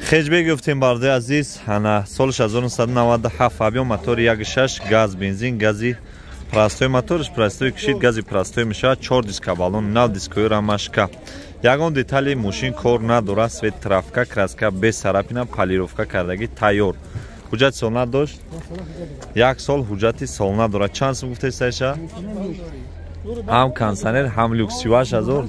Хэтчбек ёфтем, бародари азиз, ана соли 1997, объём мотори 1.6, газ, бензин, гази простой, моторш простой кишид, гази простой мешавад, 4 диска, баллон нав, дискои рамашка. Ягон детали мошин кор надорад, свет, травка, краска без царапина, полировка кардагӣ, тайёр. Ҳуҷҷати сол надошт? Як сол ҳуҷҷати сол надорад. Чанд сум гуфтед, сайша? Ҳам кондиционер, ҳам люкс, 38 000,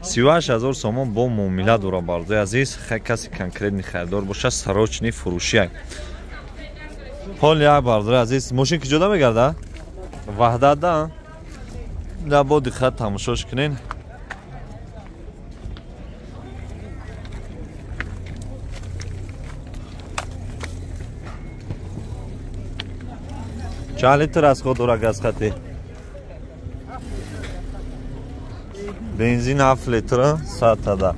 38 000 сомон бо муомила дорад, бародари азиз. Каси конкретный харидор боша, срочный фурӯшия. Ҳол як, бародари азиз, мошин куҷода мегарда? Ваҳдатда. Да, бо диққат тамошош кунен. Чанд литр расход дора газхати? Бензин 7 литр саатада.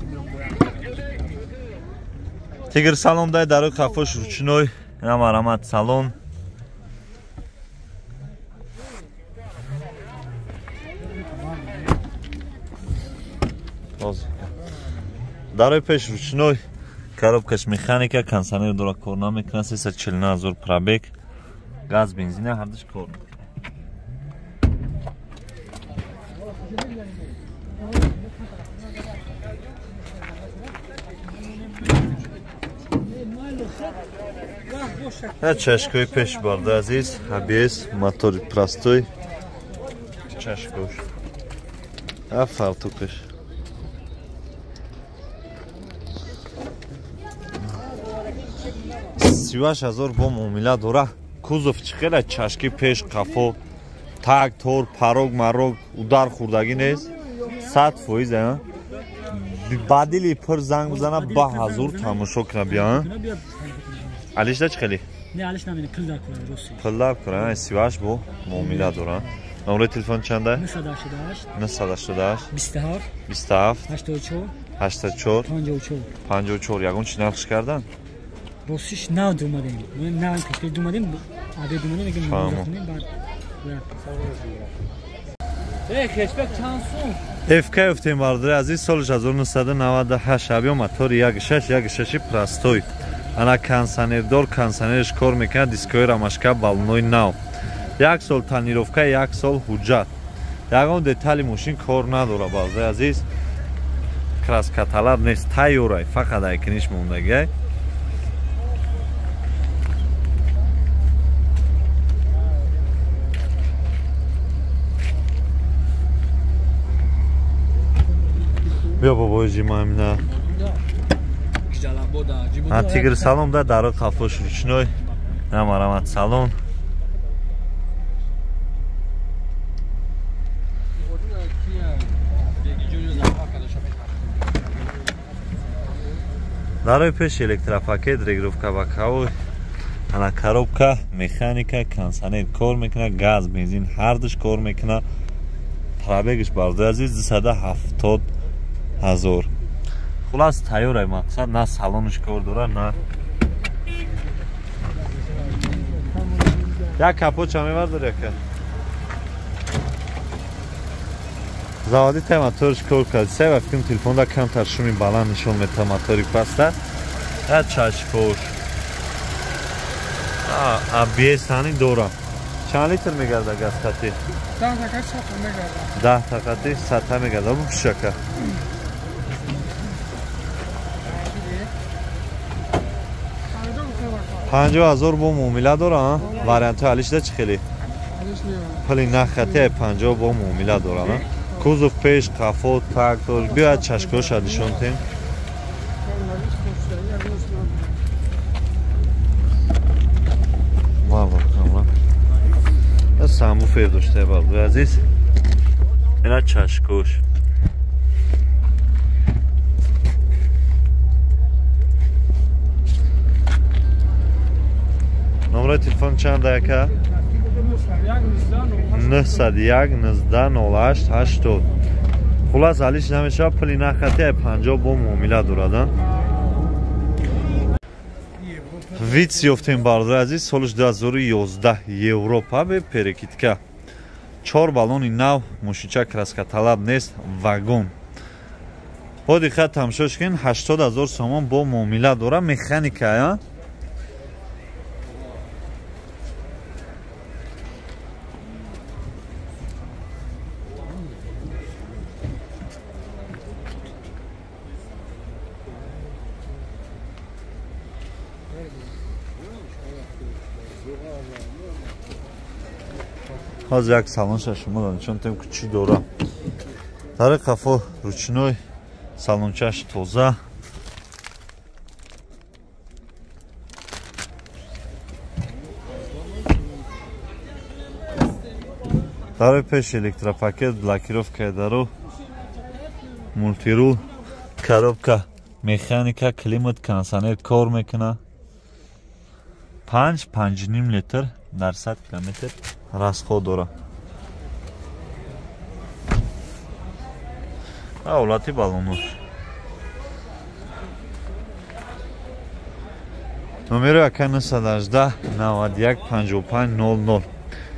Тигр салон дай, дарои қафош ручной, ина салон. Дарои пеш ручной, коробкаш механика, кондиционер дора, кор намекунад, 349 000 пробег, газ, бензина ҳардуш кор. Чашкои пеш, барда азиз, ABS, мотори простой, чашкош, фартукаш. 38 000 бо муомила дора. Кузов чӣ хела? Чашки пеш, қафо, так тор, парог марог, удар хӯрдагӣ нест, 100%. Ба дили пир занг бизана, ба ҳазур тамошо куна, бия. Алишда чӣ хели? Пилдар кура, 38 бо муомила дора. Номери телефон чанда? 988 27 84 54. Ягон чи нархш кардан? Ростиш нав думадем. Нав кашка думадем, абе думадем, мегем баъд. Э, хэтчбек чанд сум? ФК ёфтем, бародари азиз, соли 1998, объём мотори 1.6, 1.6 простой. Ана кондиционердор, кондиционерш кор мекунад, дискои рамашка, баллонои нав. Як сол тонировка, як сол ҳуҷҷат. Ягон детали мошин кор надорад, бародари азиз. Краскаталаб нест, тайёрай, фақат айкиниш мондагиай. Биё, бобои ҷимамина. Тигр салон да, даро қафош ручной. Намарамат салон. Дарои пеш электропакет, регулировка боковой. Ана коробка, механика, кондиционер кор мекунад, газ, бензин ҳардуш кор мекунад. Пробегш, бародари азиз, 270 000. Хулас, тайёрай, мақсад, на салонш кор дора, на як капотча мевардор, яка заводи тай моторш кор кард. Сай ва фикрам телефонда камтар шуми баланд нишон мета, мотори паста. Я чашкош ABS ҳани дора. Чанд литр мегарда газхати? 10 тақати сата мегарда. Бупушака. 50 000 бо муомила дора. Вариантҳои алишда чӣ хеле? Пули нахати 50 бо муомила дора. Кузов пеш, қафо, так тор. Биёяд, чашкоша нишон тем. Самбуфер дошта, бародари азиз. Ина чашкош. Номери телефон чанд, яка? 901 19 08 80. Хулас, алиш намешавад, пули нахати 50 бо муомила дорад. Витс ёфтем, бародари азиз, солиш 2011, Европа, бе перекидка. Чор баллони нав, мошинча краскаталаб нест, вагон. Бо диққат тамошош кунед, 80 000 сомон бо муомила дора, механика я. Ҳозир як салонша шумо нишон тем ки чӣ дора. Дар қафо ручной салончаш тоза. Дар пеш электропакет, блокировка даро, мультирул, коробка, механика, климат, кондиционер кор мекуна. 5-5,5 литр дар 100 километр расход дора. Ҳолати балонуш. Номери ака 918 91 55 00.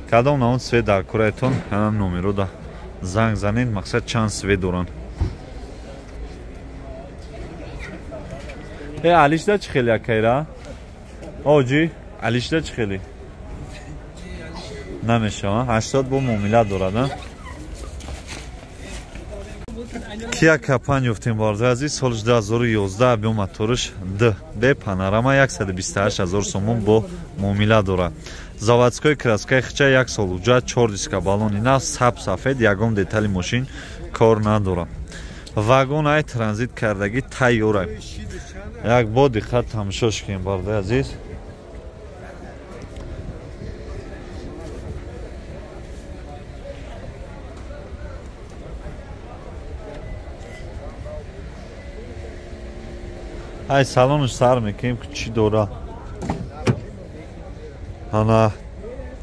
Кадом наон свет дар кураятон, ҳамам номеро да занг занед, мақсад чанд свет доранд. Алишда чӣ хели акайра? Оҷи, алишда чӣ хели? Намешава, 80 бо муомила дорад. Kia K5 ёфтем бародари азиз, соли 2011, объем моториш Д, Б панорама, 128 000 сомон бо муомила дорад. Заводской краскаи хича, як сол уҷа, 4 диска баллони нав, саб сафед, ягон детали мошин кор надорад. Вагон ай транзит кардагӣ тайёр. Як бо диққат тамошош кунем бародари азиз. Ай салонш сар мекунем ки чӣ дора. Ана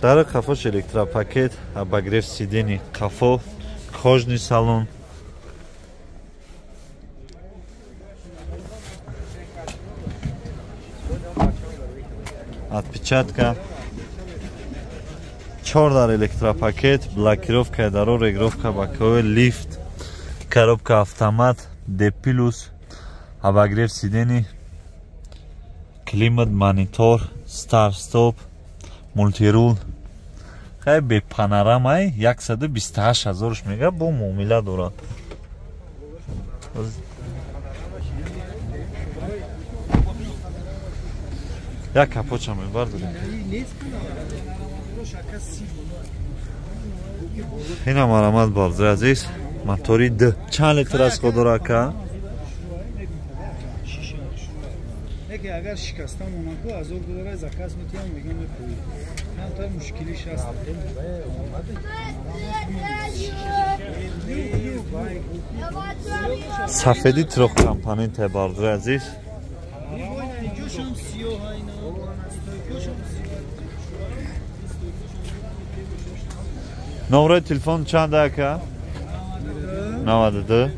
дар қафош электропакет, обогрев сидени қафо, кожный салон. Отпечатка. 4 дар электропакет, блокировка даро, регировка боковой, лифт, коробка автомат, D+, обогрев сидений, климат, монитор, старт стоп, мультирул. Хай бе панорамай 128 000 мега бо муомила дорад. Як капоча мебардорем. Ина марамат бародари азиз, мотори Д. Чанд литр аз худ дорад ака? Агар шикаста монад, $1000 заказ метиҳам, мегӯям мепӯӣ. Камтар мушкилиш аст. Сафеди трёх компонента бародари азиз. Номерои телефон чанд ака? 92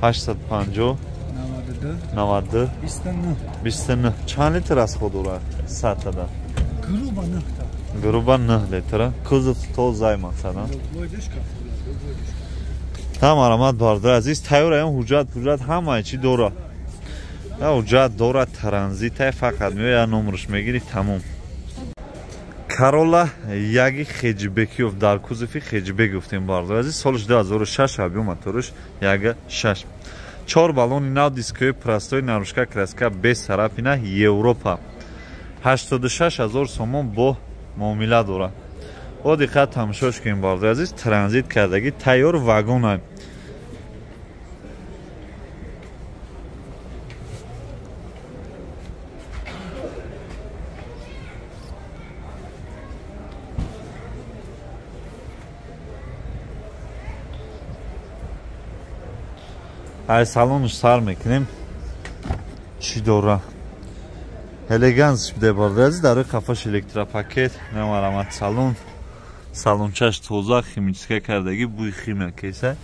850 92 29. Чанд литр аз худ дорад? Сатада. Грубо 9. Грубо 9 литр. Кузов тозай мақсад. Там аромат бародари азиз, тайёр аям, ҳуҷҷат пуҷҷат ҳамаи чӣ дора. Ҳуҷҷат дора, транзитай, фақат меояд номерш мегирӣ, тамом. Corolla яги хеҷбекиёв дар кузови хеҷбек гуфтем бародари азиз, соли 2006, объем моториш 1.6. 4 баллони нав, дискои простой, нарушка краска без царапина, Европа. 86 000 сомон бо муомила дорад. Бо диққат тамошош кунем бародари азиз, транзит кардагӣ тайёр вагон. Ай салонш сар мекунем чӣ дора. Элеганс биде бародари азиз, дар қафош электропакет, намарамат салон, салончаш тоза, химическа кардагӣ, бӯи химия кеса.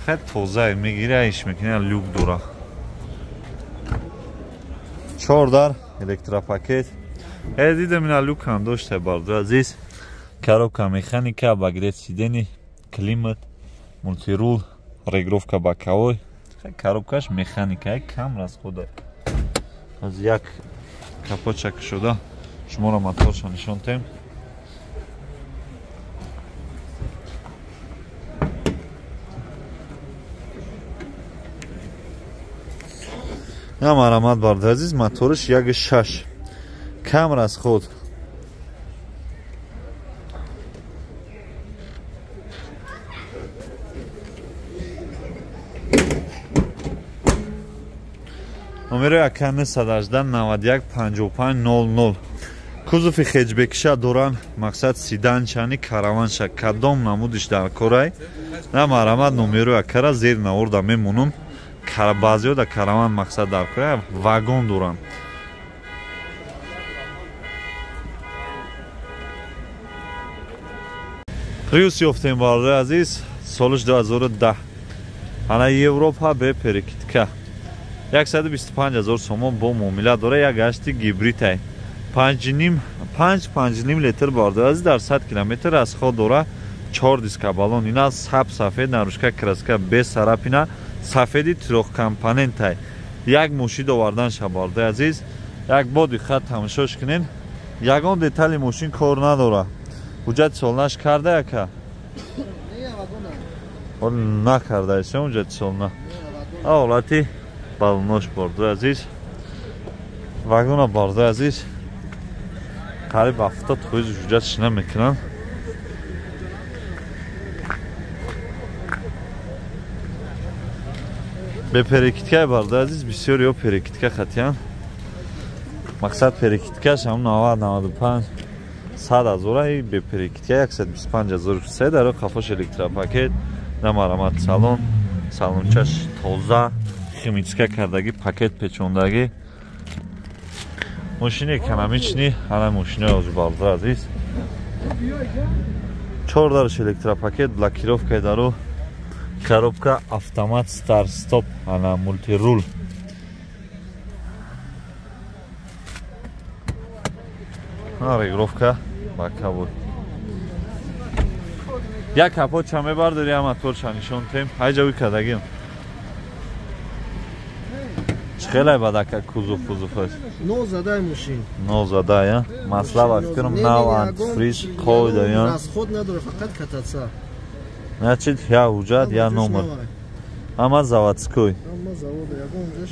Хай тоза мегира, иш мекуна, люк дора. 4 дар электропакет. Дидам ина люк ҳам дошта бародари азиз. Коробка механика, обогрев сидений, климат, мультирул. Регровка боковой. Коробкаш механика, кам расхода. Аз як капотча кушода шуморо моторша нишон тем. На марамат бародари азиз, моториш 1.6. Кам расход. Номери ака 918 91 55 00. Кузови хеҷбекиша доран, мақсад седанчани караванша. Кадом намудиш дар корай? На марамат номери акара зер наворда мемонум. Баъзеҳо дар караван мақсад дар корай вагон доран. Приус ёфтем бародари азиз, солиш 2010. Ана Европа бе перекидка. 125 000 сомон бо муомила дора, як гашти гибридай. 5,5 литр бародари азиз дар 100 километр расход дора. 4 диска баллон, ина саб сафед, нарушка краска без царапина, сафеди трехкомпонентай. Як мошин овардан ша бародари азиз, як бо диққат тамошош кунед. Ягон детали мошин кор надора. Ҳуҷҷати солнаш карда яка? Накарда эсе ҳуҷҷати солна. Ҳолати балонош бародари азиз. Вагона бародари азиз қариб 70% ҳуҷҷатш намекунанд. Бе перекидка бародари азиз, бисёр ё перекидка хатиян. Мақсад перекидкаш ҳам 90 95 100 ҳазора, и бе перекидка 125 ҳазор. Се даро қафош электропакет, на марамат салон, салончаш тоза, химическа кардаги, пакет печондагӣ. Мошини экономични, ҳама мошинои ҳозир бародари азиз. 4 дарш электропакет, блокировкаи даро, коробка автомат старт стоп, ана мультирул. Регровка боковой. Як капот ча мебардори, я моторша нишон тем. Ҳайҷа уй кардагим. Хеле бадака кузов аст. Нол задай мошин. Нол задай, а? Масла ба фикрам нав антифриз қойда, я. Расход надора, фақат катаца. Значит, я ҳуҷҷат, я номер. Ама заводской. Ама завода, ягон ҷош.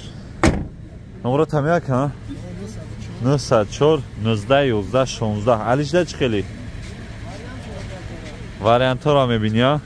Номро там як, а? 904 19 11 16. Алишда чӣ хеле? Вариантҳоро мебинӣ, а?